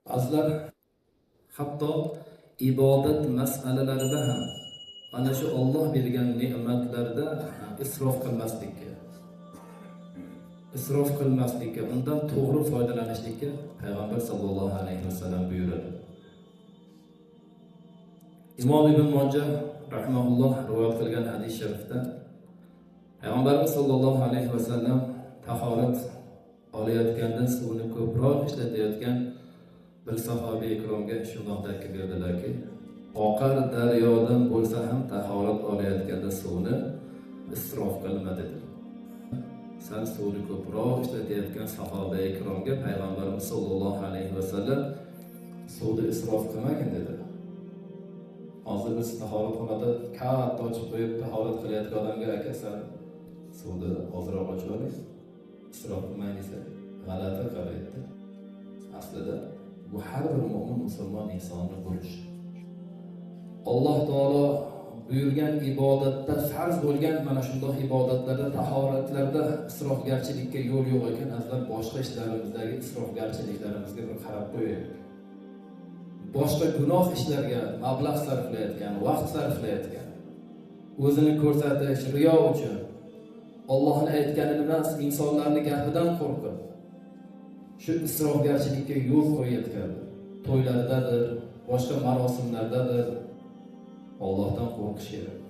Azizlar, hatto ibodat masalalarida ham mana shu Olloh bergan ne'matlarda isrof qilmaslikka, isrof qilmaslikka, undan to'g'ri foydalanishlikka payg'ambar sallallohu alayhi vasallam buyuradi. Imom Ibn Moja rahimahulloh rivoyat qilgan hadis sharifda payg'ambarimiz sollallohu alayhi vasallam tahorat olayotganda suvni ko'proq ishlatayotgan bir sahobiy ikromga shundoq ta'kid berdilarki, oqar daryodan bo'lsa ham tahorat olayotganda suvni isrof qilma dedilar. Sal suvni ko'proq ishlatayotgan sahoba ikromga payg'ambarimiz sollallohu alayhi vasallam suvni isrof qilmagin dedilar. Hozir biz tahoratxonada katta ochib qo'yib tahorat qilayotgan odamga aka sal suvni ozroq ochib oling, isrof qilmang desa g'alati qaraydi. Aslida bu har bir mo'min musulmon insonni burchi. Alloh taolo buyurgan ibodatda farz bo'lgan mana shundoq ibodatlarda, tahoratlarda isrofgarchilikka yo'l yo'q ekan, azizlar, boshqa ishlarimizdagi isrofgarchiliklarimizga bir qarab qo'yaylik. Boshqa gunoh ishlarga mablag' sarflayotgan, vaqt sarflayotgan, o'zini ko'rsatish, riyo uchun Allohning aytganini emas, insonlarning gapidan qo'rqib shu isrofgarchilikka yo'l qo'yayotgandir. To'ylardadir, boshqa marosimlardadir. Allohdan qo'rqish kerak.